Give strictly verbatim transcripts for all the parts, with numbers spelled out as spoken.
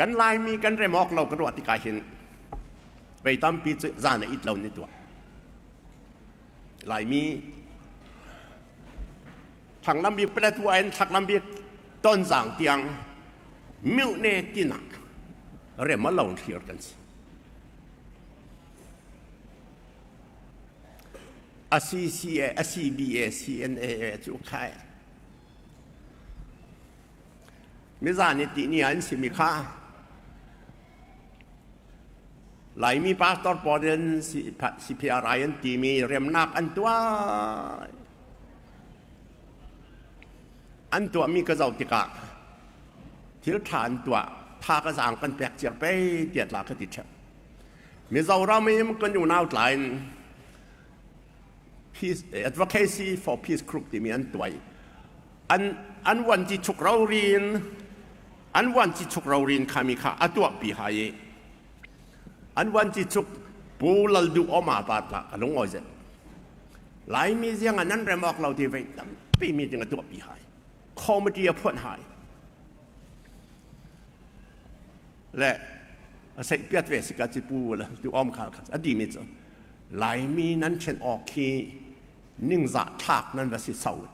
Kan Laimi kan rem awk lo ka ruah tikah hin vei tampi cu zan a it lo ni tuah. Laimi thlanglam bik Paletwa in thlaklam bik Tonzang tiang myone tinah rem a lo hrial kan si. A C C A, a C B A, C N A A cu khai. Mizan i tihni ah an simi kha Laimi pastor pawl in si-, si phi a rai an timi remnak an tuah. An tuahmi ka zoh tikah thil ṭha an tuah, tha ka zang kan pek ciar pei tiah tla ka ti ṭheh. Mizoram i kan unau tla in Peace, Advocacy for Peace Group timi an tuah i an, an vuanci chuk rori in, an vuanci chuk rori in khami kha a tuahpi hai i an vuanci chuk Pu Lalduh Awma pa tla ka lungawi zet. Laimi ziangah nan rem awk lo ti vei tampi meeting a tuahpi hai, committee a phuan hai. Le a seihpiat ve si ka ci Pu Lalduh Awma kha a timi cu Laimi nan ṭhen awk hi ningzah thlak nan va si so.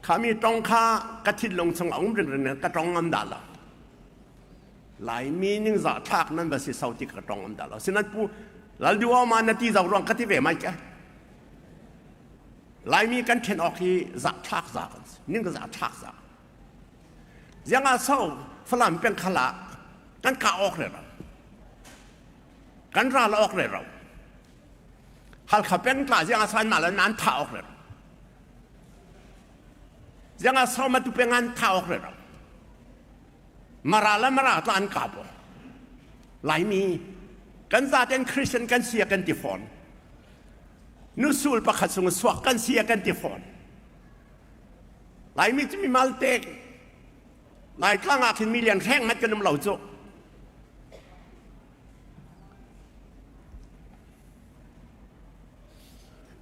Khami ṭong kha ka thinlung chungah um ringring in ka ṭong ngam dah lo. Laimi ningzah thlak nan va si so ti ka ṭong ngam dah lo. Sinan Pu Lalduh Awma na ti zo ruang ka ti ve mai ke. Laimi kan ṭhen awk hi zah thlak za kan si, ningzah thlak za. Ziangah so Falam peng khalah kan kah awk rero, kan ral awk rero. Halkha peng tla ziangah so anmah le anmah an thah awk rero. Ziangah so Matu peng an thah awk rero. Mara le Mara tla an kap aw. Laimi kan zaten Christian kan si a kan ti fawn. Nusul pakhat sung suak kan si a kan ti fawn. Laimi cu mimal tek. Laitlang ah khin milian hreng mat kan um lo cu.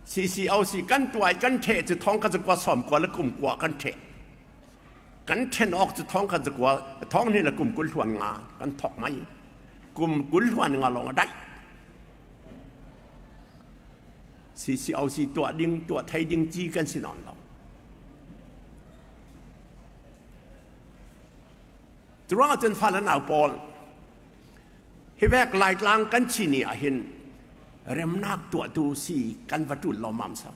C C O C kan tuai kan ṭheh cu thawngkhat zakua sawmkua le kum kua kan ṭheh. Kan ṭhen awk cu thawngkhat zakua, thawng hnih le kum kul hluan nga kan thawk mai. Kum kul hluan nga lawng a daih. C C O C tuah ding, tuah thei ding ci kan si nawn lo. Curuangah cun fale nau pawl, hi vek Laitlang kan chih ni ah hin remnak tuahtu si kan va ṭul lawmmam so.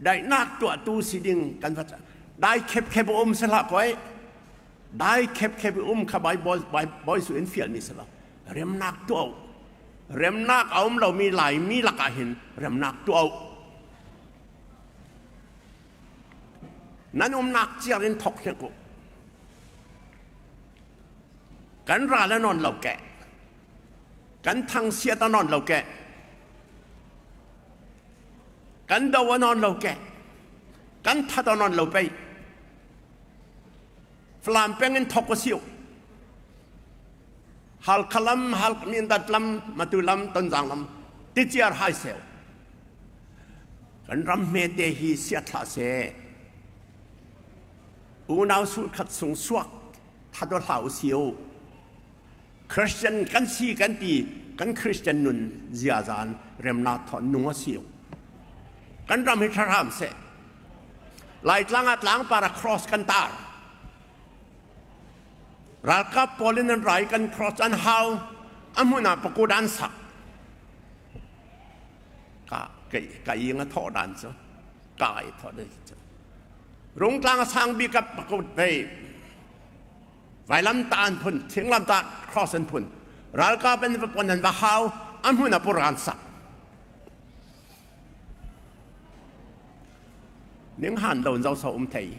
Daihnak tuahtu si ding kan va, dai khepkhep a um si hlah ko. Dai khepkhep a um kha bai, bai, bai, bawi su in fialmi si lo. Remnak tuah uh. Remnak a um lomi Laimi lakah hin remnak tuah uh. Nan umnak ciar in thawk hnek uh. Kan ral a nawn lo keh, kan thangsiat a nawn lo keh, kan do a nawn lo keh, kan that a nawn lo pei. Falam peng in thawk a si uh. Halkha lam, Hal-, Mindat lam, Matu lam, Tonzang lam, ti ciar hai seh uh. Kan ram hmete hi siat hlah seh. Unau sulkhat sung suak that aw hlah uh si uh. Christian kan si kan ti, kan Christian nun ziazan remnak thawn nung aw si uh. Kan ram hi ṭhahram seh. Laitlang ah tlangpar ah cross kan tar. Ralkap pawl in an rai kan cross an hau, a hmun ah pakua dan sak. Ka, ka, ka ing a thawh dan cu, ka ai thawh dan cu. Rungtlang a sang bik ah pakua vei. Vailam ta an phun, thinglam ta cross an phun. Ralkap an va pon an va hau, a hmun ah pur an sak. Ning han lo in zoso um thei.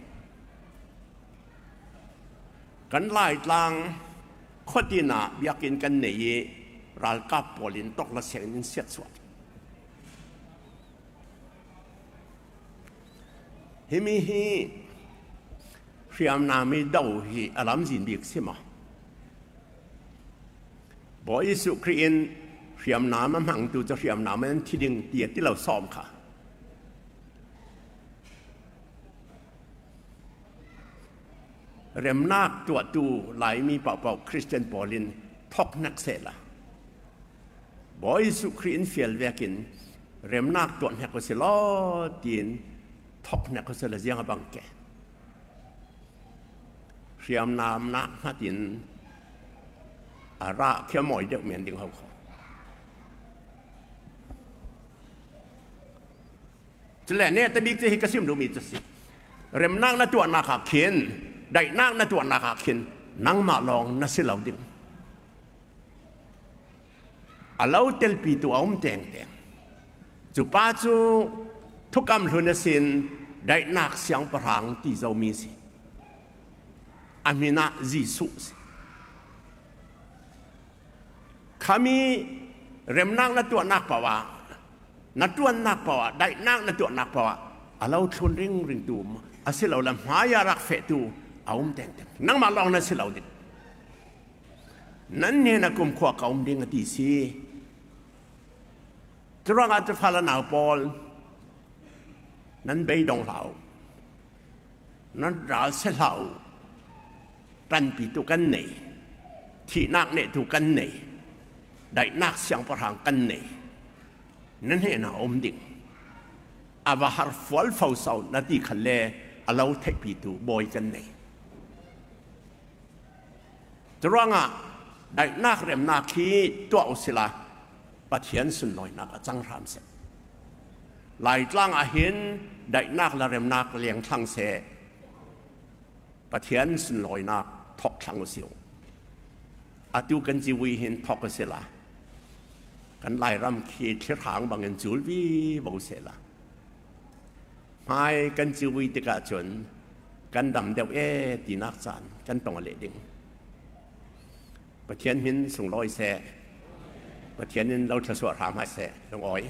Kan Laitlang khuatin ah biakinn kan nei i ralkap pawl in tawk la siangin in siatsuah. Himi hi hriamnam i do hi a lamzin bik si maw? Bawi Jesuh Khrih in hriamnam a hmangtu cu hriamnam an thi ding ti a ti lo sawm kha. Remnak tuahtu Laimi pahpah Khristian pawl in thawk hnek sehla, Bawi Jesuh Khrih in fial vekin remnak tuah hnek uh si law tiin thawk hnek uh sehla ziang a bang ke. Hriamnamnak hmatin a rah khi a mawi deuh men ding ho kho. Cule neta bik cu hi ka sim duhmi cu si. Remnak na tuahnak ah khin, daihnak na tuahnak ah khin, nangmah lawng na si lo ding. A lo telpitu a um tengteng. Cupa cu thukam hlun a sin, daihnak siangpahrang ti zomi si. A hmin ah Jesuh si. Khami remnak na tuahnak paoh ah, na tuannak paoh ah, daihnak na tuahnak paoh ah a lo thlun ringringtu, a si lo le hmai ah rak fehtu a um tengteng. Nangmah lawng na si lo ding. Nan hnenah kumkhua ka um ding a ti si. Curuangah cu fala nau pawl, nan beidong hlah uh, nan ralsia hlah uh. Ṭanpitu kan nei, thihnak nehtu kan nei, daihnak siangpahrang kan nei. Nan hnenah a um ding. A va har fualfo so na ti khalle a lo theihpitu bawi kan nei. Curuangah daihnak remnak hi tuah uh sila, Pathian sunlawinak a cang hram seh. Laitlang ah hin daihnak le remnak lengthlang seh. Pathian sunlawinak thawk thlang uh si uh. Atu kan civui hin thawk uh sila, kan Lairam khi thlirhang bangin cul vivo sehla, hmai kan civui tikah cun kan dam deuh e tinak caan kan tong a leh ding. Pathian hmin sunglawi seh. Pathian in lo thlasuah hram hai seh, lungawi.